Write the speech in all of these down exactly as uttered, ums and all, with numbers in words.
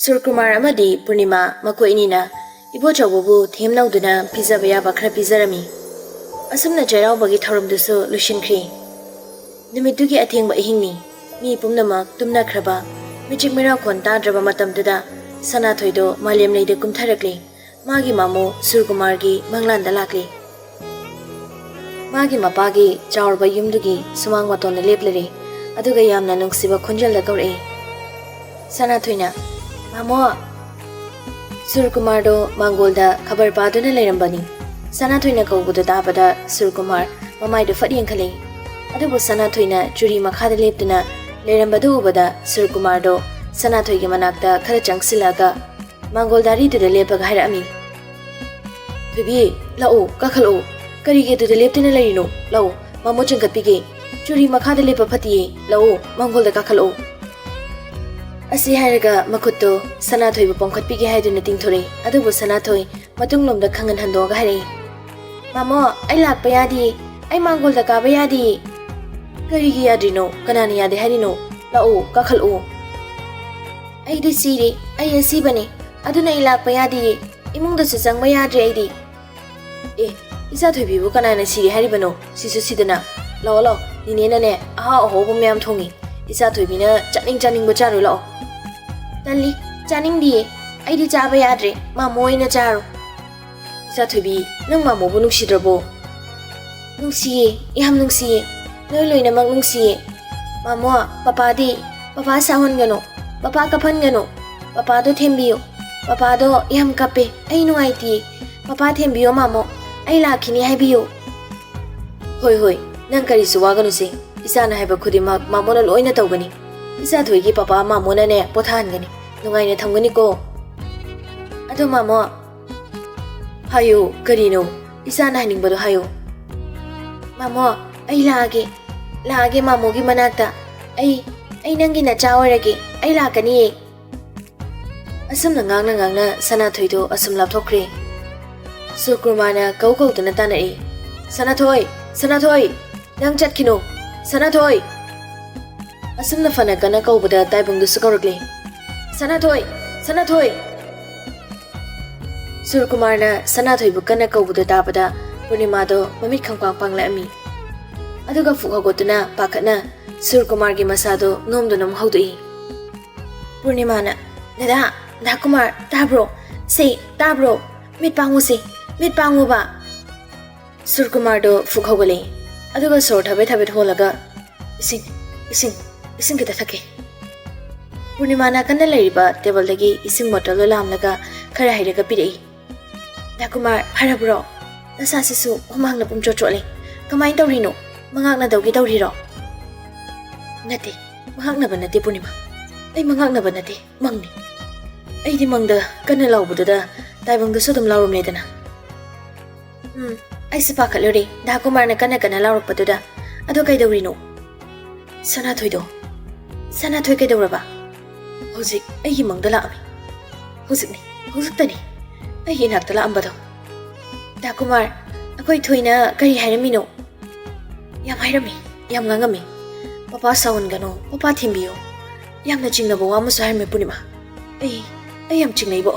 ꯁꯨꯔꯀꯨꯃꯥꯔ ꯑꯃꯗꯤ ꯄꯨꯔꯅꯤꯃꯥ ꯃꯈꯣꯏ ꯑꯅꯤꯅ ꯏꯕꯣꯆꯧꯕꯕꯨ ꯊꯦꯝꯅꯧꯗꯨꯅ ꯄꯤꯖꯕ ꯌꯥꯕ ꯈꯔ ꯄꯤꯖꯔꯝꯃꯤ꯫ ꯑꯁꯨꯝꯅ ꯆꯩꯔꯥꯎꯕꯒꯤ ꯊꯧꯔꯝꯗꯨꯁꯨ ꯂꯣꯏꯁꯤꯟꯈ꯭ꯔꯤ꯫ ꯅꯨꯃꯤꯠꯇꯨꯒꯤ ꯑꯊꯦꯡꯕ ꯑꯍꯤꯡꯅꯤ꯫ ꯃꯤ ꯄꯨꯝꯅꯃꯛ ꯇꯨꯝꯅꯈ꯭ꯔꯕ, ꯃꯤꯆꯤꯛ ꯃꯤꯔꯥꯎꯈꯣꯟ ꯇꯥꯗ꯭ꯔꯕ ꯃꯇꯝꯗꯨꯗ ꯁꯅꯥꯊꯣꯏꯗꯣ ꯃꯥꯂꯦꯝ ꯂꯩꯗ ꯀꯨꯝꯊꯔꯛꯂꯤ꯫ ꯃꯥꯒꯤ ꯃꯥꯃꯣ ꯁꯨꯔꯀꯨꯃꯥꯔꯒꯤ ꯃꯪꯂꯥꯟꯗ ꯂꯥꯛꯂꯤ꯫ ꯃꯥꯒꯤ ꯃꯄꯥꯒꯤ ꯆꯥꯎꯔꯕ ꯌꯨꯝꯗꯨꯒꯤ ꯁꯨꯃꯥꯡ ꯃꯇꯣꯟꯗ ꯂꯦꯞꯂꯔꯦ, ꯑꯗꯨꯒ ꯌꯥꯝꯅ ꯅꯨꯡꯁꯤꯕ ꯈꯣꯟꯖꯦꯜꯗ ꯀꯧꯔꯛꯏ꯫ ꯁꯅꯥꯊꯣꯏꯅ, "ꯃꯥꯃꯣ!" ꯁꯨꯔꯀꯨꯃꯥꯔꯗꯣ ꯃꯥꯡꯒꯣꯜꯗ ꯈꯕꯔ ꯄꯥꯗꯨꯅ ꯂꯩꯔꯝꯕꯅꯤ꯫ ꯁꯅꯥꯊꯣꯏꯅ ꯀꯧꯕꯗꯨ ꯇꯥꯕꯗ ꯁꯨꯔꯀꯨꯃꯥꯔ ꯃꯃꯥꯏꯗꯨ ꯐꯠ ꯌꯦꯡꯈꯠꯂꯛꯏ꯫ ꯑꯗꯨꯕꯨ ꯁꯅꯥꯊꯣꯏꯅ ꯆꯨꯔꯤ ꯃꯈꯥꯗ ꯂꯦꯞꯇꯨꯅ ꯂꯩꯔꯝꯕꯗꯨ ꯎꯕꯗ ꯁꯨꯔꯀꯨꯃꯥꯔꯗꯣ ꯁꯅꯥꯊꯣꯏꯒꯤ ꯃꯅꯥꯛꯇ ꯈꯔ ꯆꯪꯁꯤꯜꯂꯛꯑꯒ ꯃꯥꯡꯒꯣꯜ ꯗꯥꯔꯤꯗꯨꯗ ꯂꯦꯞꯄꯒ ꯍꯥꯏꯔꯛꯑꯝꯃꯤ, "ꯊꯣꯏꯕꯤ, ꯂꯥꯛꯑꯣ, ꯀꯥꯈꯠꯂꯛꯑꯣ꯫ ꯀꯔꯤꯒꯤ ꯑꯗꯨꯗ ꯂꯦꯞꯇꯨꯅ ꯂꯩꯔꯤꯅꯣ? ꯂꯥꯛꯑꯣ, ꯃꯥꯃꯣ ꯆꯤꯡꯈꯠꯄꯤꯒꯦ꯫ ꯆꯨꯔꯤ ꯃꯈꯥꯗ ꯂꯦꯞꯄ ꯐꯠꯇꯤꯌꯦ꯫ ꯂꯥꯛꯑꯣ, ꯃꯥꯡꯒꯣꯜꯗ ꯀꯥꯈꯠꯂꯛꯑꯣ꯫" ꯑꯁꯤ ꯍꯥꯏꯔꯒ ꯃꯈꯨꯠꯇꯣ ꯁꯅꯥꯊꯣꯏꯕꯨ ꯄꯣꯝꯈꯠꯄꯤꯒꯦ ꯍꯥꯏꯗꯨꯅ ꯇꯤꯡꯊꯣꯔꯛꯏ꯫ ꯑꯗꯨꯕꯨ ꯁꯅꯥꯊꯣꯏ ꯃꯇꯨꯡꯂꯣꯝꯗ ꯈꯪꯍꯟ ꯍꯟꯗꯣꯛꯑꯒ ꯍꯥꯏꯔꯛꯏ, "ꯃꯥꯃꯣ, ꯑꯩ ꯂꯥꯛꯄ ꯌꯥꯗꯤꯌꯦ꯫ ꯑꯩ ꯃꯥꯡꯒꯣꯜꯗ ꯀꯥꯕ ꯌꯥꯗꯤꯌꯦ꯫" "ꯀꯔꯤꯒꯤ ꯌꯥꯗ꯭ꯔꯤꯅꯣ? ꯀꯅꯥꯅ ꯌꯥꯗꯦ ꯍꯥꯏꯔꯤꯅꯣ? ꯂꯥꯛꯑꯣ, ꯀꯥꯈꯠꯂꯛꯑꯣ꯫" "ꯑꯩꯗꯤ ꯁꯤꯔꯦ, ꯑꯩ ꯑꯁꯤꯕꯅꯦ, ꯑꯗꯨꯅ ꯑꯩ ꯂꯥꯛꯄ ꯌꯥꯗꯤꯌꯦ꯫ ꯏꯃꯨꯡꯗꯁꯨ ꯆꯪꯕ ꯌꯥꯗ꯭ꯔꯦ ꯑꯩꯗꯤ꯫" "ꯑꯦ, ꯏꯆꯥ ꯊꯣꯏꯕꯤꯕꯨ ꯀꯅꯥꯅ ꯁꯤꯔꯦ ꯍꯥꯏꯔꯤꯕꯅꯣ? ꯁꯤꯁꯨ ꯁꯤꯗꯅ꯫ ꯂꯥꯛꯑꯣ, ꯂꯥꯛꯑꯣ, ꯅꯤꯅꯦꯅꯅꯦ ꯑꯍꯥꯎ ꯑꯍꯥꯎꯕ ꯃꯌꯥꯝ ꯊꯣꯡꯉꯤ꯫ ꯏꯆꯥ ꯊꯣꯏꯕꯤꯅ ꯆꯥꯅꯤꯡ ꯆꯥꯅꯤꯡꯕ ꯆꯥꯔꯨ ꯂꯥꯛꯑꯣ꯫" "ꯇꯜꯂꯤ, ꯆꯥꯅꯤꯡꯗꯤꯌꯦ꯫ ꯑꯩꯗꯤ ꯆꯥꯕ ꯌꯥꯗ꯭ꯔꯦ, ꯃꯥꯃꯣ ꯑꯣꯏꯅ ꯆꯥꯔꯣ꯫" "ꯏꯆꯥ ꯊꯣꯏꯕꯤ, ꯅꯪ ꯃꯥꯃꯣꯕꯨ ꯅꯨꯡꯁꯤꯗ꯭ꯔꯕꯣ?" "ꯅꯨꯡꯁꯤꯌꯦ, ꯌꯥꯝ ꯅꯨꯡꯁꯤꯌꯦ꯫ ꯅꯣꯏ ꯂꯣꯏꯅꯃꯛ ꯅꯨꯡꯁꯤꯌꯦ꯫ ꯃꯥꯃꯣ, ꯄꯄꯥꯗꯤ? ꯄꯄꯥ ꯁꯥꯎꯍꯟꯒꯅꯨ꯫ ꯄꯄꯥ ꯀꯞꯍꯟꯒꯅꯨ꯫ ꯄꯄꯥꯗꯣ ꯊꯦꯝꯕꯤꯌꯨ꯫ ꯄꯄꯥꯗꯣ ꯌꯥꯝ ꯀꯞꯄꯦ꯫ ꯑꯩ ꯅꯨꯡꯉꯥꯏꯇꯤꯌꯦ꯫ ꯄꯄꯥ ꯊꯦꯝꯕꯤꯌꯣ ꯃꯥꯃꯣ꯫ ꯑꯩ ꯂꯥꯛꯈꯤꯅꯤ ꯍꯥꯏꯕꯤꯌꯨ꯫" "ꯍꯣꯏ, ꯍꯣꯏ, ꯅꯪ ꯀꯔꯤꯁꯨ ꯋꯥꯒꯅꯨꯁꯦ꯫ ꯏꯆꯥꯅ ꯍꯥꯏꯕ ꯈꯨꯗꯤꯡꯃꯛ ꯃꯥꯃꯣꯅ ꯂꯣꯏꯅ ꯇꯧꯒꯅꯤ꯫ ꯏꯆꯥ ꯊꯣꯏꯒꯤ ꯄꯄꯥ ꯃꯥꯃꯣꯅꯅꯦ ꯄꯣꯊꯥꯍꯟꯒꯅꯤ꯫ ꯅꯨꯡꯉꯥꯏꯅ ꯊꯝꯒꯅꯤꯀꯣ꯫" "ꯑꯗꯣ ꯃꯥꯃꯣ꯫" "ꯍꯥꯏꯌꯨ, ꯀꯔꯤꯅꯣ? ꯏꯆꯥꯅ ꯍꯥꯏꯅꯤꯡꯕꯗꯣ ꯍꯥꯏꯌꯨ꯫" "ꯃꯥꯃꯣ, ꯑꯩ ꯂꯥꯛꯑꯒꯦ꯫ ꯂꯥꯛꯑꯒꯦ ꯃꯥꯃꯣꯒꯤ ꯃꯅꯥꯛꯇ꯫ ꯑꯩ, ꯑꯩ ꯅꯪꯒꯤ ꯅꯆꯥ ꯑꯣꯏꯔꯒꯦ꯫ ꯑꯩ ꯂꯥꯛꯀꯅꯤꯌꯦ꯫" ꯑꯁꯨꯝꯅ ꯉꯥꯡꯅ ꯉꯥꯡꯅ ꯁꯅꯥꯊꯣꯏꯗꯣ ꯑꯁꯨꯝ ꯂꯥꯞꯊꯣꯛꯈ꯭ꯔꯦ꯫ ꯁꯨꯔꯀꯨꯃꯥꯔꯅ ꯀꯧ ꯀꯧꯗꯨꯅ ꯇꯥꯅꯔꯛꯏ, "ꯁꯅꯥꯊꯣꯏ! ꯁꯅꯥꯊꯣꯏ! ꯅꯪ ꯆꯠꯈꯤꯅꯨ! ꯁꯅꯥꯊꯣꯏ!" ꯑꯁꯨꯝꯅ ꯐꯅ ꯀꯟꯅ ꯀꯧꯕꯗ ꯇꯥꯏꯕꯪꯗꯨꯁꯨ ꯀꯧꯔꯛꯂꯦ, "ꯁꯅꯥꯊꯣꯏ! "ꯁꯅꯥꯊꯣꯏ!" ꯁꯨꯔꯀꯨꯃꯥꯔꯅ ꯁꯅꯥꯊꯣꯏꯕꯨ ꯀꯟꯅ ꯀꯧꯕꯗꯨ ꯇꯥꯕꯗ ꯄꯨꯔꯅꯤꯃꯥꯗꯣ ꯃꯃꯤꯠ ꯈꯪꯄꯥꯡ ꯄꯥꯡꯂꯛꯑꯝꯃꯤ꯫ ꯑꯗꯨꯒ ꯐꯨꯛ ꯍꯧꯒꯠꯇꯨꯅ ꯄꯥꯈꯠꯅ ꯁꯨꯔꯀꯨꯃꯥꯔꯒꯤ ꯃꯁꯥꯗꯣ ꯅꯣꯝꯗꯨꯅ ꯑꯃꯨꯛ ꯍꯧꯗꯣꯛꯏ꯫ ꯄꯨꯔꯅꯤꯃꯥꯅ, "ꯗꯗꯥ, ꯗꯥ ꯀꯨꯃꯥꯔ, ꯇꯥꯕ꯭ꯔꯣ? ꯁꯦ, ꯇꯥꯕ꯭ꯔꯣ? ꯃꯤꯠ ꯄꯥꯡꯉꯨꯁꯦ, ꯃꯤꯠ ꯄꯥꯡꯉꯨꯕ!" ꯁꯨꯔꯀꯨꯃꯥꯔꯗꯣ ꯐꯨꯛ ꯍꯧꯒꯠꯂꯛꯏ꯫ ꯑꯗꯨꯒ ꯁꯣꯔ ꯊꯕꯦꯠ ꯊꯕꯦꯠ ꯍꯣꯜꯂꯒ, "ꯏꯁꯤꯡ, ꯏꯁꯤꯡ, ꯏꯁꯤꯡ ꯈꯤꯇ ꯊꯛꯀꯦ꯫" ꯄꯨꯔꯅꯤꯃꯥ ꯅꯥꯀꯟꯗ ꯂꯩꯔꯤꯕ ꯇꯦꯕꯜꯗꯒꯤ ꯏꯁꯤꯡ ꯕꯣꯇꯜꯗꯣ ꯂꯥꯝꯂꯒ ꯈꯔ ꯍꯩꯔꯒ ꯄꯤꯔꯛꯏ꯫ "ꯗꯥ ꯀꯨꯃꯥꯔ, ꯐꯔꯕ꯭ꯔꯣ? ꯅꯁꯥꯁꯤꯁꯨ ꯍꯨꯃꯥꯡꯅ ꯄꯨꯝꯆꯣꯠ ꯆꯣꯠꯂꯦ꯫ ꯀꯃꯥꯏꯅ ꯇꯧꯔꯤꯅꯣ? ꯃꯉꯥꯛꯅꯗꯧꯒꯦ ꯇꯧꯔꯤꯔꯣ?" "ꯅꯠꯇꯦ, ꯃꯉꯥꯛꯅꯕ ꯅꯠꯇꯦ ꯄꯨꯔꯅꯤꯃꯥ꯫ ꯑꯩ ꯃꯉꯥꯛꯅꯕ ꯅꯠꯇꯦ, ꯃꯪꯅꯤ꯫ ꯑꯩꯗꯤ ꯃꯪꯗ ꯀꯟꯅ ꯂꯥꯎꯕꯗꯨꯗ ꯇꯥꯏꯕꯪꯗꯁꯨ ꯑꯗꯨꯝ ꯂꯥꯎꯔꯝꯂꯦꯗꯅ꯫" "ꯎꯝ, ꯑꯩꯁꯨ ꯄꯥꯈꯠꯂꯨꯔꯦ, ꯗꯥ ꯀꯨꯃꯥꯔꯅ ꯀꯟꯅ ꯀꯟꯅ ꯂꯥꯎꯔꯛꯄꯗꯨꯗ꯫ ꯑꯗꯣ ꯀꯩꯗꯧꯔꯤꯅꯣ?" "ꯁꯅꯥꯊꯣꯏꯗꯣ꯫" "ꯁꯅꯥꯊꯣꯏ ꯀꯩꯗꯧꯔꯕ?" "ꯍꯧꯖꯤꯛ ꯑꯩꯒꯤ ꯃꯪꯗ ꯂꯥꯛꯑꯝꯃꯤ꯫ ꯍꯧꯖꯤꯛꯅꯤ, ꯍꯧꯖꯤꯛꯇꯅꯤ ꯑꯩꯒꯤ ꯏꯅꯥꯛꯇ ꯂꯥꯛꯑꯝꯕꯗꯣ꯫" "ꯗꯥ ꯀꯨꯃꯥꯔ, ꯑꯩꯈꯣꯏ ꯊꯣꯏꯅ ꯀꯔꯤ ꯍꯥꯏꯔꯝꯃꯤꯅꯣ?" "ꯌꯥꯝ ꯍꯥꯏꯔꯝꯃꯤ, ꯌꯥꯝ ꯉꯥꯡꯉꯝꯃꯤ꯫ Papa ꯁꯥꯎꯍꯟꯒꯅꯨ, papa ꯊꯦꯝꯕꯤꯌꯨ꯫ ꯌꯥꯝꯅ ꯆꯤꯡꯅꯕ ꯋꯥ ꯑꯃꯁꯨ ꯍꯥꯏꯔꯝꯃꯤ ꯄꯨꯔꯅꯤꯃꯥ꯫ ꯑꯩ, ꯑꯩ ꯌꯥꯝ ꯆꯤꯡꯅꯩꯕꯣ꯫"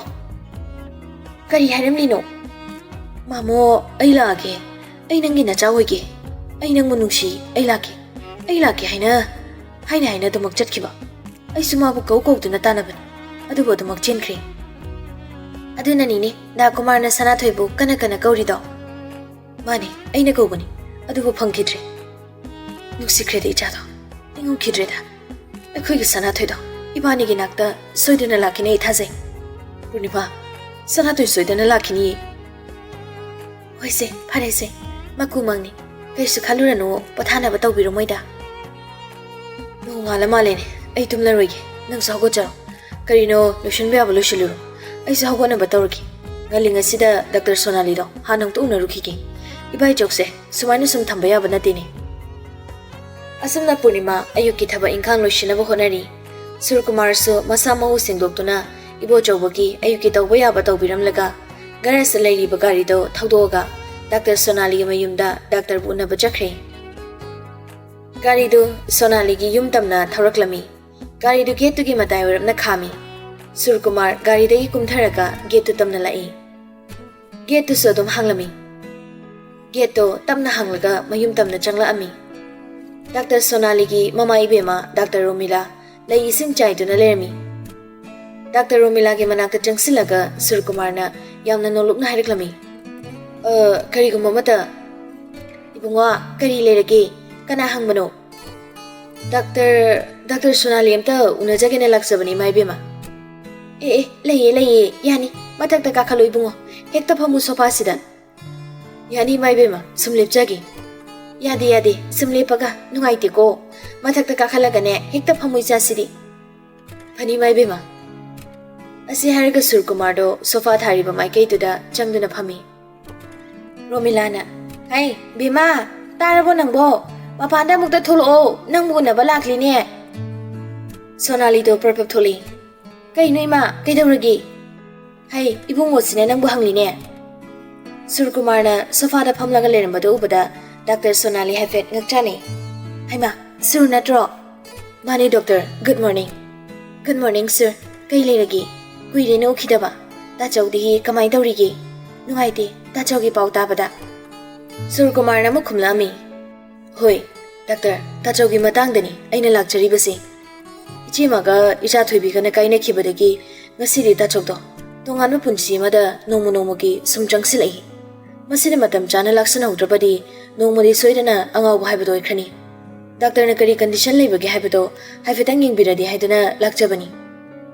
"ꯀꯔꯤ ꯍꯥꯏꯔꯝꯂꯤꯅꯣ?" "ꯃꯥꯃꯣ, ꯑꯩ ꯂꯥꯛꯑꯒꯦ꯫ ꯑꯩ ꯅꯪꯒꯤ ꯅꯆꯥ ꯑꯣꯏꯒꯦ꯫ ꯑꯩ ꯅꯪꯕꯨ ꯅꯨꯡꯁꯤ꯫ ꯑꯩ ꯂꯥꯛꯀꯦ, ꯑꯩ ꯂꯥꯛꯀꯦ ꯍꯥꯏꯅ, ꯍꯥꯏꯅ ꯍꯥꯏꯅ ꯑꯗꯨꯃꯛ ꯆꯠꯈꯤꯕ꯫ ꯑꯩꯁꯨ ꯃꯥꯕꯨ ꯀꯧ ꯀꯧꯗꯨꯅ ꯇꯥꯟꯅꯕꯅꯤ, ꯑꯗꯨꯕꯨ ꯑꯗꯨꯃꯛ ꯆꯦꯟꯈ꯭ꯔꯦ꯫" "ꯑꯗꯨꯅꯅꯤꯅꯦ ꯗꯥ ꯀꯨꯃꯥꯔꯅ ꯁꯅꯥꯊꯣꯏꯕꯨ ꯀꯟꯅ ꯀꯟꯅ ꯀꯧꯔꯤꯗꯣ꯫" "ꯃꯥꯅꯦ, ꯑꯩꯅ ꯀꯧꯕꯅꯤ, ꯑꯗꯨꯕꯨ ꯐꯪꯈꯤꯗ꯭ꯔꯦ꯫ ꯅꯨꯡꯁꯤꯈ꯭ꯔꯦꯗ ꯏꯆꯥꯗꯣ, ꯅꯤꯡꯉꯝꯈꯤꯗ꯭ꯔꯦꯗ꯫ ꯑꯩꯈꯣꯏꯒꯤ ꯁꯅꯥꯊꯣꯏꯗꯣ ꯏꯕꯥꯅꯤꯒꯤ ꯅꯥꯛꯇ ꯁꯣꯏꯗꯅ ꯂꯥꯛꯈꯤꯅꯤ, ꯑꯩ ꯊꯥꯖꯩ꯫ ꯄꯨꯔꯅꯤꯃꯥ, ꯁꯅꯥꯊꯣꯏ ꯁꯣꯏꯗꯅ ꯂꯥꯛꯈꯤꯅꯤꯌꯦ꯫" "ꯍꯣꯏꯁꯦ, ꯐꯔꯦꯁꯦ, ꯃꯀꯨ ꯃꯪꯅꯤ꯫ ꯀꯩꯁꯨ ꯈꯜꯂꯨꯔꯅꯨ, ꯄꯣꯊꯥꯅꯕ ꯇꯧꯕꯤꯔꯣ ꯃꯣꯏꯗ꯫" "ꯅꯣꯡꯉꯥꯜꯂ ꯃꯥꯜꯂꯦꯅꯦ, ꯑꯩ ꯇꯨꯝꯂꯔꯣꯏꯒꯦ, ꯅꯪꯁꯨ ꯍꯧꯒꯠꯆꯔꯣ꯫ ꯀꯔꯤꯅꯣ ꯂꯣꯏꯁꯤꯟꯕ ꯌꯥꯕ ꯂꯣꯏꯁꯤꯜꯂꯨꯔꯣ, ꯑꯩꯁꯨ ꯍꯧꯒꯠꯅꯕ ꯇꯧꯔꯒꯦ꯫ ꯉꯜꯂꯤꯉꯩꯁꯤꯗ ꯗꯥꯛꯇꯔ ꯁꯣꯅꯥꯂꯤꯗꯣ ꯍꯥꯟꯅ ꯑꯃꯨꯛꯇ ꯎꯅꯔꯨꯈꯤꯒꯦ꯫ ꯏꯕꯥꯏ ꯆꯧꯁꯦ ꯁꯨꯃꯥꯏꯅ ꯁꯨꯝ ꯊꯝꯕ ꯌꯥꯕ ꯅꯠꯇꯦꯅꯦ꯫" ꯑꯁꯨꯝꯅ ꯄꯨꯔꯅꯤꯃꯥ ꯑꯌꯨꯛꯀꯤ ꯊꯕꯛ ꯏꯪꯈꯥꯡ ꯂꯣꯏꯁꯤꯟꯅꯕ ꯍꯣꯠꯅꯔꯤ꯫ ꯁꯨꯔꯀꯨꯃꯥꯔꯁꯨ ꯃꯁꯥ ꯃꯎ ꯁꯦꯡꯗꯣꯛꯇꯨꯅ ꯏꯕꯣꯆꯧꯕꯒꯤ ꯑꯌꯨꯛꯀꯤ ꯇꯧꯕ ꯌꯥꯕ ꯇꯧꯕꯤꯔꯝꯂꯒ ꯒꯔꯦꯖꯇ ꯂꯩꯔꯤꯕ ꯒꯥꯔꯤꯗꯣ ꯊꯧꯗꯣꯛꯑꯒ ꯗꯥꯛꯇꯔ ꯁꯣꯅꯥꯂꯤꯒꯤ ꯃꯌꯨꯝꯗ ꯗꯥꯛꯇꯔꯕꯨ ꯎꯅꯕ ꯆꯠꯈ꯭ꯔꯦ꯫ ꯒꯥꯔꯤꯗꯨ ꯁꯣꯅꯥꯂꯤꯒꯤ ꯌꯨꯝ ꯇꯝꯅ ꯊꯧꯔꯛꯂꯝꯃꯤ꯫ ꯒꯥꯔꯤꯗꯨ ꯒꯦꯠꯇꯨꯒꯤ ꯃꯇꯥꯏ ꯑꯣꯏꯔꯞꯅ ꯈꯥꯝꯃꯤ꯫ ꯁꯨꯔꯀꯨꯃꯥꯔ ꯒꯥꯔꯤꯗꯒꯤ ꯀꯨꯝꯊꯔꯒ ꯒꯦꯠꯇꯨ ꯇꯝꯅ ꯂꯥꯛꯏ꯫ ꯒꯦꯠꯇꯨꯁꯨ ꯑꯗꯨꯝ ꯍꯥꯡꯂꯝꯃꯤ꯫ ꯒꯦꯠꯇꯣ ꯇꯞꯅ ꯍꯥꯡꯂꯒ ꯃꯌꯨꯝ ꯇꯝꯅ ꯆꯪꯂꯛꯑꯝꯃꯤ꯫ ꯗꯥꯛꯇꯔ ꯁꯣꯅꯥꯂꯤꯒꯤ ꯃꯃꯥ ꯏꯕꯦꯝꯃ ꯗꯥꯛꯇꯔ ꯔꯣꯃꯤꯂꯥ ꯂꯩ ꯏꯁꯤꯡ ꯆꯥꯏꯗꯨꯅ ꯂꯩꯔꯝꯃꯤ꯫ ꯗꯥꯛꯇꯔ ꯔꯣꯃꯤꯂꯥꯒꯤ ꯃꯅꯥꯛꯇ ꯆꯪꯁꯤꯜꯂꯒ ꯁꯨꯔꯀꯨꯃꯥꯔꯅ ꯌꯥꯝꯅ ꯅꯣꯂꯨꯛꯅ ꯍꯥꯏꯔꯛꯂꯝꯃꯤ, "ꯑ, ꯀꯔꯤꯒꯨꯝꯕ ꯑꯃꯇ?" "ꯏꯕꯨꯡꯉꯣ, ꯀꯔꯤ ꯂꯩꯔꯒꯦ? ꯀꯅꯥ ꯍꯪꯕꯅꯣ?" "ꯗꯥꯛꯇꯔ, ꯗꯥꯛꯇꯔ ꯁꯣꯅꯥꯂꯤ ꯑꯝꯇ ꯎꯅꯖꯒꯦꯅ ꯂꯥꯛꯆꯕꯅꯤ, ꯏꯃꯥ ꯏꯕꯦꯝꯃ꯫" "ꯑꯦ, ꯑꯦ, ꯂꯩꯌꯦ, ꯂꯩꯌꯦ, ꯌꯥꯅꯤ꯫ ꯃꯊꯛꯇ ꯀꯥꯈꯠꯂꯣ ꯏꯕꯨꯡꯉꯣ꯫ ꯍꯦꯛꯇ ꯐꯝꯃꯨ ꯁꯣꯐꯥꯁꯤꯗ꯫" "ꯌꯥꯅꯤ, ꯏꯃꯥ ꯏꯕꯦꯝꯃ, ꯁꯨꯝ ꯂꯦꯞꯆꯒꯦ꯫" "ꯌꯥꯗꯦ, ꯌꯥꯗꯦ, ꯁꯨꯝ ꯂꯦꯞꯄꯒ ꯅꯨꯡꯉꯥꯏꯇꯦꯀꯣ꯫ ꯃꯊꯛꯇ ꯀꯥꯈꯠꯂꯒꯅꯦ, ꯍꯦꯛꯇ ꯐꯝꯃꯨ ꯏꯆꯥꯁꯤꯗꯤ꯫" "ꯐꯅꯤ, ꯏꯃꯥ ꯏꯕꯦꯝꯃ꯫" ꯑꯁꯤ ꯍꯥꯏꯔꯒ ꯁꯨꯔꯀꯨꯃꯥꯔꯗꯣ ꯁꯣꯐꯥ ꯊꯥꯔꯤꯕ ꯃꯥꯏꯀꯩꯗꯨꯗ ꯆꯪꯗꯨꯅ ꯐꯝꯃꯤ꯫ ꯔꯣꯃꯤꯂꯥꯅ, "ꯍꯩ, ꯕꯦꯝꯃ, ꯇꯥꯔꯕꯣ ꯅꯪꯕꯣ? ꯃꯄꯥꯟꯗ ꯑꯃꯨꯛꯇ ꯊꯣꯛꯂꯛꯑꯣ, ꯅꯪꯕꯨ ꯎꯅꯕ ꯂꯥꯛꯂꯤꯅꯦ꯫" ꯁꯣꯅꯥꯂꯤꯗꯣ ꯄ꯭ꯔꯞ ꯄ꯭ꯔꯞ ꯊꯣꯛꯂꯛꯏ꯫ "ꯀꯩꯅꯣ ꯏꯃꯥ, ꯀꯩꯗꯧꯔꯒꯦ?" "ꯍꯩ, ꯏꯕꯨꯡꯉꯣꯁꯤꯅ ꯅꯪꯕꯨ ꯍꯪꯂꯤꯅꯦ꯫" ꯁꯨꯔꯀꯨꯃꯥꯔꯅ ꯁꯣꯐꯥꯗ ꯐꯝꯂꯒ ꯂꯩꯔꯝꯕꯗꯨ ꯎꯕꯗ ꯗꯥꯛꯇꯔ ꯁꯣꯅꯥꯂꯤ ꯍꯥꯏꯐꯦꯠ ꯉꯛꯆꯥꯅꯩ꯫ "ꯍꯩꯃꯥ, ꯁꯨꯔ ꯅꯠꯇ꯭ꯔꯣ?" "ꯃꯥꯅꯦ doctor, good morning." "Good morning sir, ꯀꯩ ꯂꯩꯔꯒꯦ? ꯀꯨꯏꯔꯦꯅ ꯎꯈꯤꯗꯕ꯫ ꯇꯥꯆꯧꯗꯤ ꯀꯃꯥꯏ ꯇꯧꯔꯤꯒꯦ? ꯅꯨꯡꯉꯥꯏꯇꯦ, ꯇꯥꯆꯧꯒꯤ ꯄꯥꯎ ꯇꯥꯕꯗ꯫" ꯁꯨꯔꯀꯨꯃꯥꯔꯅ ꯑꯃꯨꯛ ꯈꯨꯝꯂꯛꯑꯝꯃꯤ, "ꯍꯣꯏ, ꯗꯥꯛꯇꯔ, ꯇꯥꯆꯧꯒꯤ ꯃꯇꯥꯡꯗꯅꯤ ꯑꯩꯅ ꯂꯥꯛꯆꯔꯤꯕꯁꯦ꯫ ꯏꯆꯦꯃꯒ ꯏꯆꯥ ꯊꯣꯏꯕꯤꯒꯅ ꯀꯥꯏꯅꯈꯤꯕꯗꯒꯤ ꯉꯁꯤꯗꯤ ꯇꯥꯆꯧꯗꯣ ꯇꯣꯉꯥꯟꯕ ꯄꯨꯟꯁꯤ ꯑꯃꯗ ꯅꯣꯡꯃ ꯅꯣꯡꯃꯒꯤ ꯁꯨꯝ ꯆꯪꯁꯤꯜꯂꯛꯏ꯫ ꯃꯁꯤꯅ ꯃꯇꯝ ꯆꯥꯅ ꯂꯥꯛꯁꯤꯟꯍꯧꯗ꯭ꯔꯕꯗꯤ ꯅꯣꯡꯃꯗꯤ ꯁꯣꯏꯗꯅ ꯑꯉꯥꯎꯕ ꯍꯥꯏꯕꯗꯣ ꯑꯣꯏꯈ꯭ꯔꯅꯤ꯫ ꯗꯥꯛꯇꯔꯅ ꯀꯔꯤ ꯀꯟꯗꯤꯁꯟ ꯂꯩꯕꯒꯦ ꯍꯥꯏꯕꯗꯣ ꯍꯥꯏꯐꯦꯠꯇꯪ ꯌꯦꯡꯕꯤꯔꯗꯤ ꯍꯥꯏꯗꯨꯅ ꯂꯥꯛꯆꯕꯅꯤ꯫"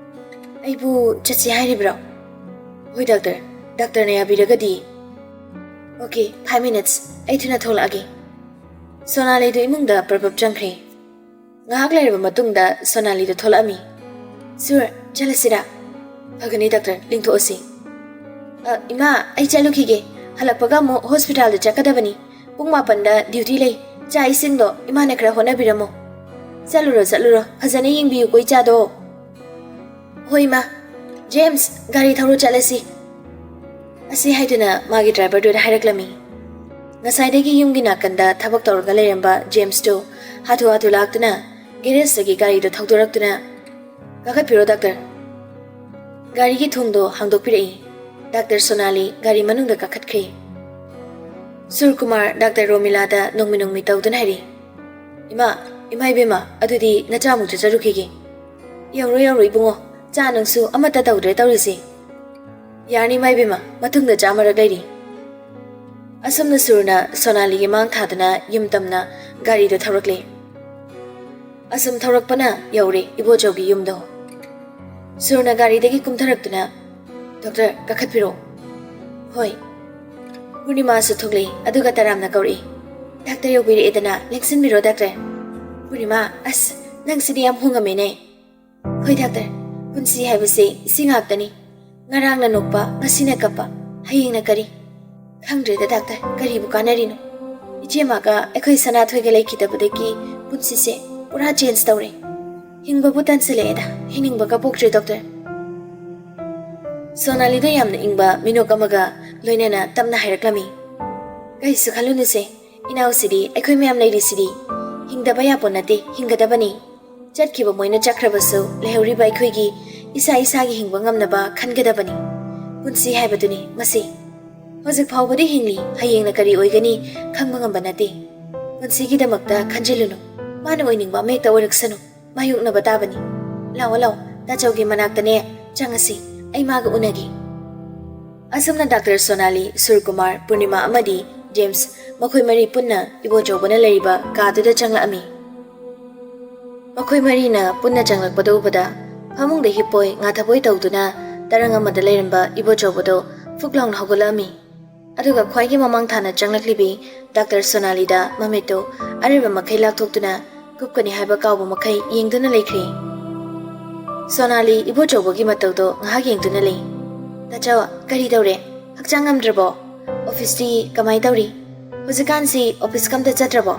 "ꯑꯩꯕꯨ ꯆꯠꯁꯤ ꯍꯥꯏꯔꯤꯕ꯭ꯔꯣ?" "ꯍꯣꯏ ꯗꯥꯛꯇꯔ, ꯗꯥꯛꯇꯔꯅ ꯌꯥꯕꯤꯔꯒꯗꯤ꯫" "ꯑꯣꯀꯦ, ꯐꯥꯏꯚ ꯃꯤꯅꯠꯁ, ꯑꯩ ꯊꯨꯅ ꯊꯣꯛꯂꯛꯑꯒꯦ꯫" ꯁꯣꯅꯥꯂꯤꯗꯨ ꯏꯃꯨꯡꯗ ꯄ꯭ꯔꯞ ꯄ꯭ꯔꯞ ꯆꯪꯈ꯭ꯔꯦ꯫ ꯉꯥꯏꯍꯥꯛ ꯂꯩꯔꯕ ꯃꯇꯨꯡꯗ ꯁꯣꯅꯥꯂꯤꯗꯨ ꯊꯣꯛꯂꯛꯑꯝꯃꯤ꯫ "ꯁꯨꯔ, ꯆꯠꯂꯁꯤꯔꯥ?" "ꯐꯒꯅꯤ ꯗꯥꯛꯇꯔ, ꯂꯦꯡꯊꯣꯛꯑꯁꯤ꯫" "ꯑ, ꯏꯃꯥ, ꯑꯩ ꯆꯠꯂꯨꯈꯤꯒꯦ꯫ ꯍꯜꯂꯛꯄꯒ ꯑꯃꯨꯛ ꯍꯣꯁꯄꯤꯇꯥꯜꯗ ꯆꯠꯀꯗꯕꯅꯤ꯫ ꯄꯨꯡ ꯃꯥꯄꯟꯗ ꯗ꯭ꯌꯨꯇꯤ ꯂꯩ꯫ ꯆꯥꯛ ꯏꯁꯤꯡꯗꯣ ꯏꯃꯥꯅ ꯈꯔ ꯍꯣꯠꯅꯕꯤꯔꯝꯃꯣ꯫" "ꯆꯠꯂꯨꯔꯣ, ꯆꯠꯂꯨꯔꯣ꯫ ꯐꯖꯅ ꯌꯦꯡꯕꯤꯌꯨꯀꯣ ꯏꯆꯥꯗꯣ꯫" "ꯍꯣꯏ ꯏꯃꯥ꯫ ꯖꯦꯝꯁ, ꯒꯥꯔꯤ ꯊꯧꯔꯣ, ꯆꯠꯂꯁꯤ꯫" ꯑꯁꯤ ꯍꯥꯏꯗꯨꯅ ꯃꯥꯒꯤ ꯗ꯭ꯔꯥꯏꯚꯔꯗꯨꯗ ꯍꯥꯏꯔꯛꯂꯝꯃꯤ꯫ ꯉꯁꯥꯏꯗꯒꯤ ꯌꯨꯝꯒꯤ ꯅꯥꯀꯟꯗ ꯊꯕꯛ ꯇꯧꯔꯒ ꯂꯩꯔꯝꯕ ꯖꯦꯝꯁꯇꯨ ꯍꯥꯊꯨ ꯍꯥꯊꯨ ꯂꯥꯛꯇꯨꯅ ꯒꯦꯔꯦꯖꯇꯒꯤ ꯒꯥꯔꯤꯗꯨ ꯊꯧꯗꯣꯔꯛꯇꯨꯅ, "ꯀꯥꯈꯠꯄꯤꯔꯣ ꯗꯥꯛꯇꯔ꯫" ꯒꯥꯔꯤꯒꯤ ꯊꯣꯡꯗꯣ ꯍꯥꯡꯗꯣꯛꯄꯤꯔꯛꯏ꯫ ꯗꯥꯛꯇꯔ ꯁꯣꯅꯥꯂꯤ ꯒꯥꯔꯤ ꯃꯅꯨꯡꯗ ꯀꯥꯈꯠꯈ꯭ꯔꯦ꯫ ꯁꯨꯔꯀꯨꯃꯥꯔ ꯗꯥꯛꯇꯔ ꯔꯣꯃꯤꯂꯥꯗ ꯅꯣꯡꯃꯤ ꯅꯣꯡꯃꯤ ꯇꯧꯗꯨꯅ ꯍꯥꯏꯔꯤ, "ꯏꯃꯥ, ꯏꯃꯥ ꯏꯕꯦꯝꯃ, ꯑꯗꯨꯗꯤ ꯅꯆꯥꯃꯨꯛ ꯆꯠꯆꯔꯨꯈꯤꯒꯦ꯫" "ꯌꯧꯔꯣ ꯌꯧꯔꯣ ꯏꯕꯨꯡꯉꯣ, ꯆꯥ ꯅꯨꯡꯁꯨ ꯑꯃꯠꯇ ꯇꯧꯗ꯭ꯔꯦ ꯇꯧꯔꯤꯁꯦ꯫" "ꯌꯥꯔꯅꯤ ꯏꯃꯥ ꯏꯕꯦꯝꯃ, ꯃꯇꯨꯡꯗ ꯆꯥ ꯃꯔꯛ ꯂꯩꯔꯤ꯫" ꯑꯁꯨꯝꯅ ꯁꯨꯔꯅ ꯁꯣꯅꯥꯂꯤꯒꯤ ꯃꯥꯡ ꯊꯥꯗꯨꯅ ꯌꯨꯝ ꯇꯝꯅ ꯒꯥꯔꯤꯗꯨ ꯊꯧꯔꯛꯂꯦ꯫ ꯑꯁꯨꯝ ꯊꯧꯔꯛꯄꯅ ꯌꯧꯔꯦ ꯏꯕꯣꯆꯧꯒꯤ ꯌꯨꯝꯗꯣ꯫ ꯁꯨꯔꯅ ꯒꯥꯔꯤꯗꯒꯤ ꯀꯨꯝꯊꯔꯛꯇꯨꯅ, "ꯗꯣꯛꯇꯔ, ꯀꯥꯈꯠꯄꯤꯔꯣ꯫" "ꯍꯣꯏ꯫" ꯄꯨꯔꯅꯤꯃꯥꯁꯨ ꯊꯣꯛꯂꯛꯏ, ꯑꯗꯨꯒ ꯇꯔꯥꯝꯅ ꯀꯧꯔꯛꯏ, "ꯗꯥꯛꯇꯔ ꯌꯧꯕꯤꯔꯛꯑꯦꯗꯅ, ꯂꯦꯡꯁꯤꯟꯕꯤꯔꯣ ꯗꯥꯛꯇꯔ꯫" "ꯄꯨꯔꯅꯤꯃꯥ, ꯑꯁ, ꯅꯪꯁꯤꯗꯤ ꯌꯥꯝ ꯍꯣꯡꯉꯝꯃꯦꯅꯦ꯫" "ꯍꯣꯏ ꯗꯥꯛꯇꯔ, ꯄꯨꯟꯁꯤ ꯍꯥꯏꯕꯁꯦ ꯏꯁꯤꯡ ꯉꯥꯛꯇꯅꯤ꯫ ꯉꯔꯥꯡꯅ ꯅꯣꯛꯄ, ꯉꯁꯤꯅ ꯀꯞꯄ, ꯍꯌꯦꯡꯅ ꯀꯔꯤ? ꯈꯪꯗ꯭ꯔꯦꯗ ꯗꯥꯛꯇꯔ, ꯀꯔꯤꯕꯨ ꯀꯥꯟꯅꯔꯤꯅꯣ? ꯏꯆꯦꯃꯒ ꯑꯩꯈꯣꯏ ꯁꯅꯥꯊꯣꯏꯒ ꯂꯩꯈꯤꯗꯕꯗꯒꯤ ꯄꯨꯟꯁꯤꯁꯦ ꯄꯨꯔꯥ ꯆꯦꯟꯖ ꯇꯧꯔꯦ꯫ ꯍꯤꯡꯕꯕꯨ ꯇꯟꯁꯤꯜꯂꯛꯑꯦꯗ, ꯍꯤꯡꯅꯤꯡꯕꯒ ꯄꯣꯛꯇ꯭ꯔꯦ ꯗꯣꯛꯇꯔ꯫" ꯁꯣꯅꯥꯂꯤꯗ ꯌꯥꯝꯅ ꯏꯪꯕ ꯃꯤꯅꯣꯛ ꯑꯃꯒ ꯂꯣꯏꯅꯅ ꯇꯞꯅ ꯍꯥꯏꯔꯛꯂꯝꯃꯤ, "ꯀꯩꯁꯨ ꯈꯜꯂꯨꯅꯨꯁꯦ, ꯏꯅꯥꯎꯁꯤꯗꯤ ꯑꯩꯈꯣꯏ ꯃꯌꯥꯝ ꯂꯩꯔꯤꯁꯤꯗꯤ꯫ ꯍꯤꯡꯗꯕ ꯌꯥꯄꯣ ꯅꯠꯇꯦ, ꯍꯤꯡꯒꯗꯕꯅꯤ꯫ ꯆꯠꯈꯤꯕ ꯃꯣꯏꯅ ꯆꯠꯈ꯭ꯔꯕꯁꯨ, ꯂꯩꯍꯧꯔꯤꯕ ꯑꯩꯈꯣꯏꯒꯤ ꯏꯁꯥ ꯏꯁꯥꯒꯤ ꯍꯤꯡꯕ ꯉꯝꯅꯕ ꯈꯟꯒꯗꯕꯅꯤ꯫ ꯄꯨꯟꯁꯤ ꯍꯥꯏꯕꯗꯨꯅꯤ ꯃꯁꯤ꯫ ꯍꯧꯖꯤꯛ ꯐꯥꯎꯕꯗꯤ ꯍꯤꯡꯂꯤ, ꯍꯌꯦꯡꯅ ꯀꯔꯤ ꯑꯣꯏꯒꯅꯤ ꯈꯪꯕ ꯉꯝꯕ ꯅꯠꯇꯦ꯫ ꯄꯨꯟꯁꯤꯒꯤꯗꯃꯛꯇ ꯈꯟꯖꯤꯜꯂꯨꯅꯨ꯫ ꯃꯥꯅ ꯑꯣꯏꯅꯤꯡꯕ ꯑꯃ ꯍꯦꯛꯇ ꯑꯣꯏꯔꯛꯁꯅꯨ꯫ ꯃꯥꯌꯣꯛꯅꯕ ꯇꯥꯕꯅꯤ꯫ ꯂꯥꯛꯑꯣ, ꯂꯥꯛꯑꯣ, ꯇꯥꯆꯧꯒꯤ ꯃꯅꯥꯛꯇꯅꯦ ꯆꯪꯉꯁꯤ꯫ ꯑꯩ ꯃꯥꯒ ꯎꯅꯒꯦ꯫" ꯑꯁꯨꯝꯅ ꯗꯥꯛꯇꯔ ꯁꯣꯅꯥꯂꯤ, ꯁꯨꯔꯀꯨꯃꯥꯔ, ꯄꯨꯔꯅꯤꯃꯥ ꯑꯃꯗꯤ ꯖꯦꯝꯁ, ꯃꯈꯣꯏ ꯃꯔꯤ ꯄꯨꯟꯅ ꯏꯕꯣꯆꯧꯕꯅ ꯂꯩꯔꯤꯕ ꯀꯥꯗꯨꯗ ꯆꯪꯂꯛꯑꯝꯃꯤ꯫ ꯃꯈꯣꯏ ꯃꯔꯤꯅ ꯄꯨꯟꯅ ꯆꯪꯂꯛꯄꯗ ꯎꯕꯗ, ꯐꯃꯨꯡꯗ ꯍꯤꯞꯄꯣꯏ ꯉꯥꯊꯕꯣꯏ ꯇꯧꯗꯨꯅ ꯇꯔꯪ ꯑꯃꯗ ꯂꯩꯔꯝꯕ ꯏꯕꯣꯆꯧꯕꯗꯣ ꯐꯨꯛ ꯂꯥꯎꯅ ꯍꯧꯒꯠꯂꯛꯑꯝꯃꯤ꯫ ꯑꯗꯨꯒ ꯈ꯭ꯋꯥꯏꯒꯤ ꯃꯃꯥꯡ ꯊꯥꯅ ꯆꯪꯂꯛꯂꯤꯕꯤ ꯗꯥꯛꯇꯔ ꯁꯣꯅꯥꯂꯤꯗ ꯃꯃꯤꯠꯇꯨ ꯑꯔꯦꯝꯕ ꯃꯈꯩ ꯂꯥꯛꯊꯣꯛꯇꯨꯅ ꯀꯨꯞꯀꯅꯤ ꯍꯥꯏꯕ ꯀꯥꯎꯕ ꯃꯈꯩ ꯌꯦꯡꯗꯨꯅ ꯂꯩꯈ꯭ꯔꯦ꯫ ꯁꯣꯅꯥꯂꯤ ꯏꯕꯣꯆꯧꯕꯒꯤ ꯃꯇꯧꯗꯣ ꯉꯥꯏꯍꯥꯛ ꯌꯦꯡꯗꯨꯅ ꯂꯩ꯫ "ꯇꯥꯆꯧ, ꯀꯔꯤ ꯇꯧꯔꯦ? ꯍꯛꯆꯥꯡ ꯉꯝꯗ꯭ꯔꯕꯣ? ꯑꯣꯐꯤꯁꯇꯤ ꯀꯃꯥꯏ ꯇꯧꯔꯤ? ꯍꯧꯖꯤꯛꯀꯥꯟꯁꯤ ꯑꯣꯐꯤꯁꯀ ꯑꯝꯇ ꯆꯠꯇ꯭ꯔꯕꯣ?"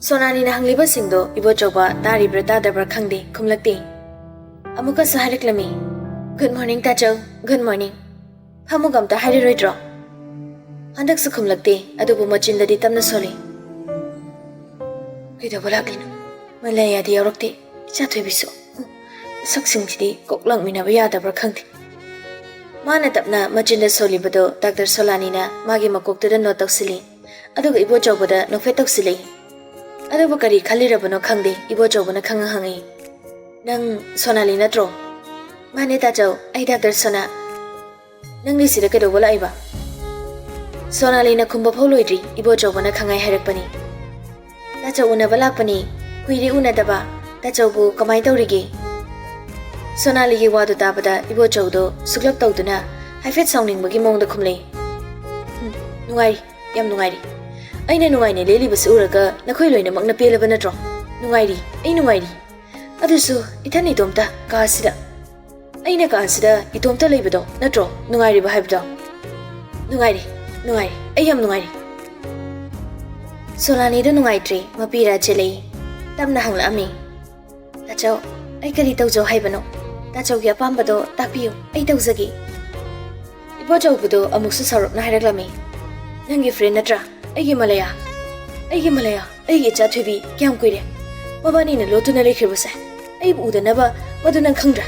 ꯁꯣꯅꯥꯂꯤꯅ ꯍꯪꯂꯤꯕꯁꯤꯡꯗꯣ ꯏꯕꯣꯆꯧꯕ ꯇꯥꯔꯤꯕ꯭ꯔꯥ ꯇꯥꯗꯕ꯭ꯔꯥ ꯈꯪꯗꯦ, ꯈꯨꯝꯂꯛꯇꯦ꯫ ꯑꯃꯨꯛꯀꯁꯨ ꯍꯥꯏꯔꯛꯂꯝꯃꯤ, "Good morning ꯇꯥꯆꯧ, good morning꯫ ꯐꯃꯨꯡ ꯑꯝꯇ ꯍꯥꯏꯔꯔꯣꯏꯗ꯭ꯔꯣ?" ꯍꯟꯗꯛꯁꯨ ꯈꯨꯝꯂꯛꯇꯦ, ꯑꯗꯨꯕꯨ ꯃꯆꯤꯟꯗꯗꯤ ꯇꯞꯅ ꯁꯣꯜꯂꯤ꯫ "ꯀꯩꯗꯧꯕ ꯂꯥꯛꯂꯤꯅꯣ? ꯃꯂꯌꯥꯗꯤ ꯌꯥꯎꯔꯛꯇꯦ, ꯏꯆꯥ ꯊꯣꯏꯕꯤꯁꯨ꯫ ꯎꯝ, ꯁꯛꯁꯤꯡꯁꯤꯗꯤ ꯀꯣꯛ ꯂꯥꯡꯃꯤꯟꯅꯕ ꯌꯥꯗꯕ꯭ꯔꯥ ꯈꯪꯗꯦ꯫ ꯃꯥꯅ ꯇꯞꯅ ꯃꯆꯤꯟꯗ ꯁꯣꯜꯂꯤꯕꯗꯣ ꯗꯥꯛꯇꯔ ꯁꯣꯂꯥꯅꯤꯅ ꯃꯥꯒꯤ ꯃꯀꯣꯛꯇꯨꯗ ꯅꯣꯠ ꯇꯧꯁꯤꯜꯂꯤ꯫ ꯑꯗꯨꯒ ꯏꯕꯣꯆꯧꯕꯗ ꯅꯣꯛꯐꯦꯠ ꯇꯧꯁꯤꯜꯂꯛꯏ꯫ ꯑꯗꯨꯕꯨ ꯀꯔꯤ ꯈꯜꯂꯤꯔꯕꯅꯣ ꯈꯪꯗꯦ, ꯏꯕꯣꯆꯧꯕꯅ ꯈꯪꯉ ꯍꯪꯉꯛꯏ, "ꯅꯪ ꯁꯣꯅꯥꯂꯤ ꯅꯠꯇ꯭ꯔꯣ?" "ꯃꯥꯅꯦ ꯇꯥꯆꯧ, ꯑꯩ ꯗꯥꯛꯇꯔ ꯁꯣꯅꯥ꯫ ꯅꯪꯗꯤ ꯁꯤꯗ ꯀꯩꯗꯧꯕ ꯂꯥꯛꯏꯕ?" ꯁꯣꯅꯥꯂꯤꯅ ꯈꯨꯝꯕ ꯐꯥꯎ ꯂꯣꯏꯗ꯭ꯔꯤ, ꯏꯕꯣꯆꯧꯕꯅ ꯈꯪꯉꯥꯏ ꯍꯥꯏꯔꯛꯄꯅꯤ, "ꯇꯥꯆꯧ ꯎꯅꯕ ꯂꯥꯛꯄꯅꯤ꯫ ꯀꯨꯏꯔꯦ ꯎꯅꯗꯕ꯫ ꯇꯥꯆꯧꯕꯨ ꯀꯃꯥꯏ ꯇꯧꯔꯤꯒꯦ?" ꯁꯣꯅꯥꯂꯤꯒꯤ ꯋꯥꯗꯨ ꯇꯥꯕꯗ ꯏꯕꯣꯆꯧꯗꯣ ꯁꯨꯛꯂꯞ ꯇꯧꯗꯨꯅ ꯍꯥꯏꯐꯦꯠ ꯁꯥꯎꯅꯤꯡꯕꯒꯤ ꯃꯑꯣꯡꯗ ꯈꯨꯝꯂꯛꯏ, "ꯎꯝ, ꯅꯨꯡꯉꯥꯏꯔꯤ, ꯌꯥꯝ ꯅꯨꯡꯉꯥꯏꯔꯤ꯫ ꯑꯩꯅ ꯅꯨꯡꯉꯥꯏꯅ ꯂꯦꯜꯂꯤꯕꯁꯤ ꯎꯔꯒ ꯅꯈꯣꯏ ꯂꯣꯏꯅꯃꯛꯅ ꯄꯦꯜꯂꯕ ꯅꯠꯇ꯭ꯔꯣ? ꯅꯨꯡꯉꯥꯏꯔꯤ, ꯑꯩ ꯅꯨꯡꯉꯥꯏꯔꯤ꯫ ꯑꯗꯨꯁꯨ ꯏꯊꯟ ꯏꯇꯣꯝꯇ ꯀꯥꯁꯤꯗ꯫ ꯑꯩꯅ ꯀꯥꯁꯤꯗ ꯏꯇꯣꯝꯇ ꯂꯩꯕꯗꯣ ꯅꯠꯇ꯭ꯔꯣ ꯅꯨꯡꯉꯥꯏꯔꯤꯕ ꯍꯥꯏꯕꯗꯣ?" "ꯅꯨꯡꯉꯥꯏꯔꯤ, ꯅꯨꯡꯉꯥꯏꯔꯤ, ꯑꯩ ꯌꯥꯝ ꯅꯨꯡꯉꯥꯏꯔꯤ꯫" ꯁꯣꯂꯥꯅꯤꯗ ꯅꯨꯡꯉꯥꯏꯇ꯭ꯔꯦ, ꯃꯄꯤ ꯔꯥ ꯆꯦꯜꯂꯛꯏ꯫ ꯇꯞꯅ ꯍꯪꯂꯛꯑꯝꯃꯤ, "ꯇꯥꯆꯧ, ꯑꯩ ꯀꯔꯤ ꯇꯧꯖꯧ ꯍꯥꯏꯕꯅꯣ? ꯇꯥꯆꯧꯒꯤ ꯑꯄꯥꯝꯕꯗꯣ ꯇꯥꯛꯄꯤꯌꯨ, ꯑꯩ ꯇꯧꯖꯒꯦ꯫" ꯏꯕꯣꯆꯧꯕꯗꯣ ꯑꯃꯨꯛꯁꯨ ꯁꯥꯎꯔꯞꯅ ꯍꯥꯏꯔꯛꯂꯝꯃꯤ, "ꯅꯪꯒꯤ ꯐ꯭ꯔꯦꯟ ꯅꯠꯇ꯭ꯔꯥ? ꯑꯩꯒꯤ ꯃꯂꯌꯥ, ꯑꯩꯒꯤ ꯃꯂꯌꯥ, ꯑꯩꯒꯤ ꯏꯆꯥ ꯊꯣꯏꯕꯤ ꯀꯌꯥꯝ ꯀꯨꯏꯔꯦ ꯃꯕꯥꯅꯤꯅ ꯂꯣꯠꯇꯨꯅ ꯂꯩꯈ꯭ꯔꯤꯕꯁꯦ? ꯑꯩꯕꯨ ꯎꯗꯅꯕ ꯃꯗꯨ ꯅꯪ ꯈꯪꯗ꯭ꯔꯥ?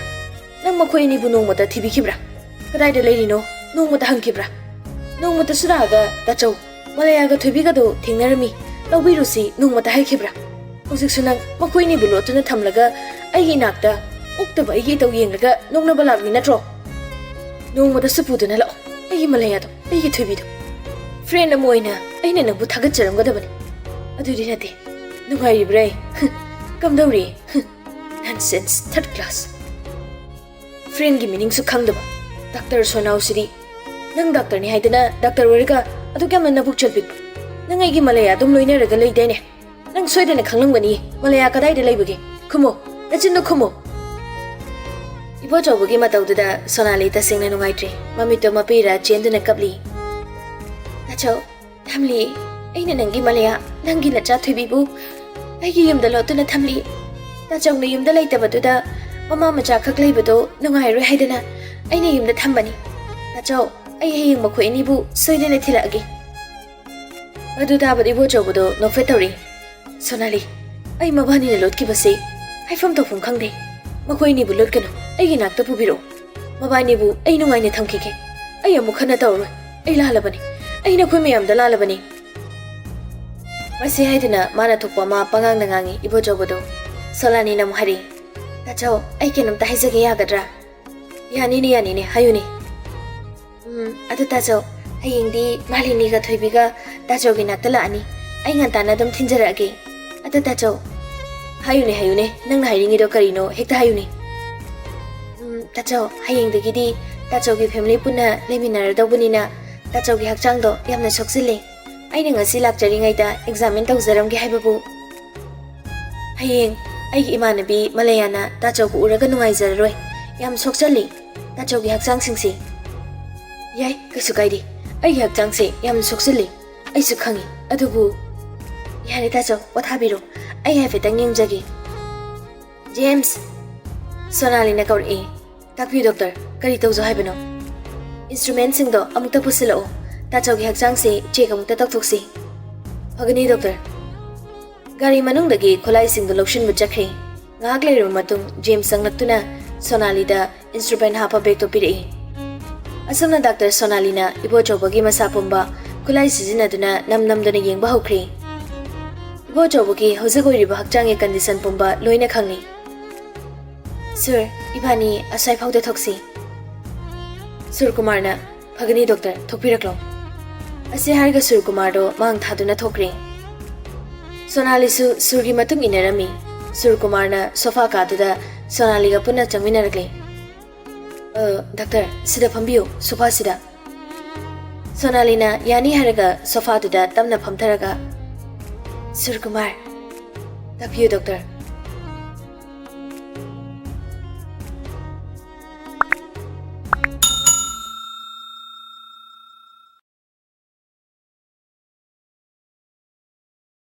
ꯅꯪ ꯃꯈꯣꯏ ꯑꯅꯤꯕꯨ ꯅꯣꯡꯃꯇ ꯊꯤꯕꯤꯈꯤꯕ꯭ꯔꯥ? ꯀꯗꯥꯏꯗ ꯂꯩꯔꯤꯅꯣ ꯅꯣꯡꯃꯇ ꯍꯪꯈꯤꯕ꯭ꯔꯥ? ꯅꯣꯡꯃꯇꯁꯨ ꯂꯥꯛꯑꯒ ꯇꯥꯆꯧ, ꯃꯂꯌꯥꯒ ꯊꯣꯏꯕꯤꯒꯗꯣ ꯊꯦꯡꯅꯔꯝꯃꯤ, ꯂꯧꯕꯤꯔꯨꯁꯤ ꯅꯣꯡꯃꯇ ꯍꯥꯏꯈꯤꯕ꯭ꯔꯥ? ꯍꯧꯖꯤꯛꯁꯨ ꯅꯪ ꯃꯈꯣꯏ ꯑꯅꯤꯕꯨ ꯂꯣꯠꯇꯨꯅ ꯊꯝꯂꯒ ꯑꯩꯒꯤ ꯏꯅꯥꯛꯇ ꯑꯣꯛꯇꯕ ꯑꯩꯒꯤ ꯏꯇꯧ ꯌꯦꯡꯂꯒ ꯅꯣꯛꯅꯕ ꯂꯥꯛꯂꯤ ꯅꯠꯇ꯭ꯔꯣ? ꯅꯣꯡꯃꯇꯁꯨ ꯄꯨꯗꯨꯅ ꯂꯥꯛꯑꯣ ꯑꯩꯒꯤ ꯃꯂꯌꯥꯗꯣ, ꯑꯩꯒꯤ ꯊꯣꯏꯕꯤꯗꯣ꯫ ꯐ꯭ꯔꯦꯟ ꯑꯃ ꯑꯣꯏꯅ ꯑꯩꯅ ꯅꯪꯕꯨ ꯊꯥꯒꯠꯆꯔꯝꯒꯗꯕꯅꯤ꯫ ꯑꯗꯨꯗꯤ ꯅꯠꯇꯦ꯫ ꯅꯨꯡꯉꯥꯏꯔꯤꯕ꯭ꯔꯥ? ꯀꯝꯗꯧꯔꯤ? Nonsense, third class꯫ ꯐ꯭ꯔꯦꯟꯒꯤ ꯃꯤꯅꯤꯡꯁꯨ ꯈꯪꯗꯕ ꯗꯥꯛꯇꯔ ꯁꯣꯅꯥꯎꯁꯤꯗꯤ꯫ ꯅꯪ ꯗꯥꯛꯇꯔꯅꯤ ꯍꯥꯏꯗꯅ ꯗꯥꯛꯇꯔ ꯑꯣꯏꯔꯒ ꯑꯗꯨꯛ ꯌꯥꯝꯅ ꯅꯕꯨꯛ ꯆꯦꯜꯄꯤꯛꯄ? ꯅꯪ ꯑꯩꯒꯤ ꯃꯂꯌꯥ ꯑꯗꯨꯝ ꯂꯣꯏꯅꯔꯒ ꯂꯩꯗꯥꯏꯅꯦ? ꯅꯪ ꯁꯣꯏꯗꯅ ꯈꯪꯂꯝꯒꯅꯤ, ꯃꯂꯌꯥ ꯀꯗꯥꯏꯗ ꯂꯩꯕꯒꯦ? ꯈꯨꯝꯃꯣ, ꯅꯆꯤꯟꯗꯣ ꯈꯨꯝꯃꯣ꯫ ꯏꯕꯣꯆꯧꯕꯒꯤ ꯃꯇꯧꯗꯨꯗ ꯁꯣꯅꯥꯂꯤ ꯇꯁꯦꯡꯅ ꯅꯨꯡꯉꯥꯏꯇ꯭ꯔꯦ꯫ ꯃꯃꯤꯠꯇꯣ ꯃꯄꯤꯔ ꯆꯦꯟꯗꯨꯅ ꯀꯞꯂꯤ꯫ "ꯇꯥꯆꯧ, ꯊꯝꯂꯤ꯫ ꯑꯩꯅ ꯅꯪꯒꯤ ꯃꯂꯌꯥ, ꯅꯪꯒꯤ ꯅꯆꯥ ꯊꯣꯏꯕꯤꯕꯨ ꯑꯩꯒꯤ ꯌꯨꯝꯗ ꯂꯣꯠꯇꯨꯅ ꯊꯝꯂꯤ꯫ ꯇꯥꯆꯧꯅ ꯌꯨꯝꯗ ꯂꯩꯇꯕꯗꯨꯗ ꯃꯃꯥ ꯃꯆꯥ ꯈꯛ ꯂꯩꯕꯗꯣ ꯅꯨꯡꯉꯥꯏꯔꯣꯏ ꯍꯥꯏꯗꯅ ꯑꯩꯅ ꯌꯨꯝꯗ ꯊꯝꯕꯅꯤ꯫ ꯇꯥꯆꯧ, ꯑꯩ ꯍꯌꯦꯡ ꯃꯈꯣꯏ ꯑꯅꯤꯕꯨ ꯁꯣꯏꯗꯅ ꯊꯤꯜꯂꯛꯑꯒꯦ꯫" ꯑꯗꯨ ꯇꯥꯕꯗ ꯏꯕꯣꯆꯧꯕꯗꯣ ꯅꯣꯛꯐꯦꯠ ꯇꯧꯔꯤ꯫ "ꯁꯣꯅꯥꯂꯤ, ꯑꯩ ꯃꯕꯥꯅꯤꯅ ꯂꯣꯠꯈꯤꯕꯁꯦ ꯍꯥꯏꯐꯝ ꯇꯧꯐꯝ ꯈꯪꯗꯦ꯫ ꯃꯈꯣꯏ ꯑꯅꯤꯕꯨ ꯂꯣꯠꯀꯅꯨ, ꯑꯩꯒꯤ ꯅꯥꯛꯇ ꯄꯨꯕꯤꯔꯛꯎ꯫ ꯃꯕꯥꯅꯤꯕꯨ ꯑꯩ ꯅꯨꯡꯉꯥꯏꯅ ꯊꯝꯈꯤꯒꯦ꯫ ꯑꯩ ꯑꯃꯨꯛ ꯍꯟꯅ ꯇꯧꯔꯣꯏ꯫ ꯑꯩ ꯂꯥꯜꯂꯕꯅꯤ꯫ ꯑꯩ ꯅꯈꯣꯏ ꯃꯌꯥꯝꯗ ꯂꯥꯜꯂꯕꯅꯤ꯫ ꯃꯁꯤ ꯍꯥꯏꯗꯨꯅ ꯃꯥꯅ ꯊꯣꯛꯄ ꯑꯃ ꯄꯉꯥꯡꯗ ꯉꯥꯡꯉꯤ ꯏꯕꯣꯆꯧꯕꯗꯨ꯫ ꯁꯣꯂꯥꯅꯤꯅ ꯑꯃꯨꯛ ꯍꯥꯏꯔꯛꯏ, "ꯇꯥꯆꯧ, ꯑꯩ ꯀꯩꯅꯣꯝꯇ ꯍꯥꯏꯖꯒꯦ, ꯌꯥꯒꯗ꯭ꯔꯥ?" "ꯌꯥꯅꯤꯅꯦ, ꯌꯥꯅꯤꯅꯦ, ꯍꯥꯏꯌꯨꯅꯦ꯫" "ꯎꯝ, ꯑꯗꯨ ꯇꯥꯆꯧ, ꯍꯌꯦꯡꯗꯤ ꯃꯥꯂꯤꯅꯤꯒ ꯊꯣꯏꯕꯤꯒ ꯇꯥꯆꯧꯒꯤ ꯅꯥꯛꯇ ꯂꯥꯛꯑꯅꯤ꯫ ꯑꯩ ꯉꯟꯇꯥꯅ ꯑꯗꯨꯝ ꯊꯤꯟꯖꯔꯛꯑꯒꯦ꯫ ꯑꯗꯨ ꯇꯥꯆꯧ꯫" "ꯍꯥꯏꯌꯨꯅꯦ, ꯍꯥꯏꯌꯨꯅꯦ, ꯅꯪꯅ ꯍꯥꯏꯅꯤꯡꯉꯤꯗꯣ ꯀꯔꯤꯅꯣ, ꯍꯦꯛꯇ ꯍꯥꯏꯌꯨꯅꯦ꯫" "ꯎꯝ, ꯇꯥꯆꯧ, ꯍꯌꯦꯡꯗꯒꯤꯗꯤ ꯇꯥꯆꯧꯒꯤ family ꯄꯨꯟꯅ ꯂꯩꯃꯤꯟꯅꯔꯗꯧꯕꯅꯤꯅ ꯇꯥꯆꯧꯒꯤ ꯍꯛꯆꯥꯡꯗꯣ ꯌꯥꯝꯅ ꯁꯣꯛꯆꯤꯜꯂꯦ꯫ ꯑꯩꯅ ꯉꯁꯤ ꯂꯥꯛꯆꯔꯤꯉꯩꯗ examine ꯇꯧꯖꯔꯝꯒꯦ ꯍꯥꯏꯕꯕꯨ, ꯍꯌꯦꯡ ꯑꯩꯒꯤ ꯏꯃꯥꯟꯅꯕꯤ ꯃꯂꯌꯥꯅ ꯇꯥꯆꯧꯕꯨ ꯎꯔꯒ ꯅꯨꯡꯉꯥꯏꯖꯔꯔꯣꯏ꯫ ꯌꯥꯝ ꯁꯣꯛꯆꯜꯂꯤ ꯇꯥꯆꯧꯒꯤ ꯍꯛꯆꯥꯡꯁꯤꯡꯁꯤ꯫" "ꯌꯥꯏ, ꯀꯩꯁꯨ ꯀꯥꯏꯗꯦ꯫ ꯑꯩꯒꯤ ꯍꯛꯆꯥꯡꯁꯦ ꯌꯥꯝ ꯁꯣꯛꯆꯜꯂꯤ, ꯑꯩꯁꯨ ꯈꯪꯉꯤ꯫ ꯑꯗꯨꯕꯨ..." "ꯌꯥꯔꯦ ꯇꯥꯆꯧ, ꯄꯣꯊꯥꯕꯤꯔꯣ꯫ ꯑꯩ ꯍꯥꯏꯐꯦꯠꯇꯪ ꯌꯦꯡꯖꯒꯦ꯫" "ꯖꯦꯝꯁ!" ꯁꯣꯅꯥꯂꯤꯅ ꯀꯧꯔꯛꯏ꯫ "ꯇꯥꯛꯄꯤꯌꯨ ꯗꯣꯛꯇꯔ, ꯀꯔꯤ ꯇꯧꯖꯧ ꯍꯥꯏꯕꯅꯣ?" "Instrumentꯁꯤꯡꯗꯣ ꯑꯃꯨꯛꯇ ꯄꯨꯁꯤꯜꯂꯛꯑꯣ꯫ ꯇꯥꯆꯧꯒꯤ ꯍꯛꯆꯥꯡꯁꯦ check ꯑꯃꯨꯛꯇ ꯇꯧꯊꯣꯛꯁꯤ꯫" "ꯐꯒꯅꯤ ꯗꯣꯛꯇꯔ꯫" ꯒꯥꯔꯤ ꯃꯅꯨꯡꯗꯒꯤ ꯈꯨꯠꯂꯥꯏꯁꯤꯡꯗꯨ ꯂꯧꯁꯤꯟꯕ ꯆꯠꯈ꯭ꯔꯦ꯫ ꯉꯥꯏꯍꯥꯛ ꯂꯩꯔꯕ ꯃꯇꯨꯡ ꯖꯦꯝꯁ ꯆꯪꯂꯛꯇꯨꯅ ꯁꯣꯅꯥꯂꯤꯗ instrument ꯍꯥꯞꯄ bagꯇꯨ ꯄꯤꯔꯛꯏ꯫ ꯑꯁꯨꯝꯅ ꯗꯥꯛꯇꯔ ꯁꯣꯅꯥꯂꯤꯅ ꯏꯕꯣꯆꯧꯕꯒꯤ ꯃꯁꯥ ꯄꯨꯝꯕ ꯈꯨꯠꯂꯥꯏ ꯁꯤꯖꯤꯟꯅꯗꯨꯅ ꯅꯝ ꯅꯝꯗꯨꯅ ꯌꯦꯡꯕ ꯍꯧꯈ꯭ꯔꯦ꯫ ꯏꯕꯣꯆꯧꯕꯒꯤ ꯍꯧꯖꯤꯛ ꯑꯣꯏꯔꯤꯕ ꯍꯛꯆꯥꯡꯒꯤ condition ꯄꯨꯝꯕ ꯂꯣꯏꯅ ꯈꯪꯂꯤ꯫ "ꯁꯨꯔ, ꯏꯕꯥꯅꯤ ꯑꯁ꯭ꯋꯥꯏ ꯐꯥꯎꯗ ꯊꯣꯛꯁꯤ꯫" ꯁꯨꯔꯀꯨꯃꯥꯔꯅ, "ꯐꯒꯅꯤ ꯗꯣꯛꯇꯔ, ꯊꯣꯛꯄꯤꯔꯛꯂꯣ꯫" ꯑꯁꯤ ꯍꯥꯏꯔꯒ ꯁꯨꯔꯀꯨꯃꯥꯔꯗꯣ ꯃꯥꯡ ꯊꯥꯗꯨꯅ ꯊꯣꯛꯈ꯭ꯔꯦ꯫ ꯁꯣꯅꯥꯂꯤꯁꯨ ꯁꯨꯔꯒꯤ ꯃꯇꯨꯡ ꯏꯟꯅꯔꯝꯃꯤ꯫ ꯁꯨꯔꯀꯨꯃꯥꯔꯅ sofa ꯀꯥꯗꯨꯗ ꯁꯣꯅꯥꯂꯤꯒ ꯄꯨꯟꯅ ꯆꯪꯃꯤꯟꯅꯔꯛꯂꯦ꯫ "ꯑ, ꯗꯥꯛꯇꯔ, ꯁꯤꯗ ꯐꯝꯕꯤꯌꯨ, sofaꯁꯤꯗ꯫" ꯁꯣꯅꯥꯂꯤꯅ ꯌꯥꯅꯤ ꯍꯥꯏꯔꯒ sofaꯗꯨꯗ ꯇꯞꯅ ꯐꯝꯊꯔꯒ, "ꯁꯨꯔꯀꯨꯃꯥꯔ꯫" "ꯇꯥꯛꯄꯤꯌꯨ ꯗꯣꯛꯇꯔ꯫"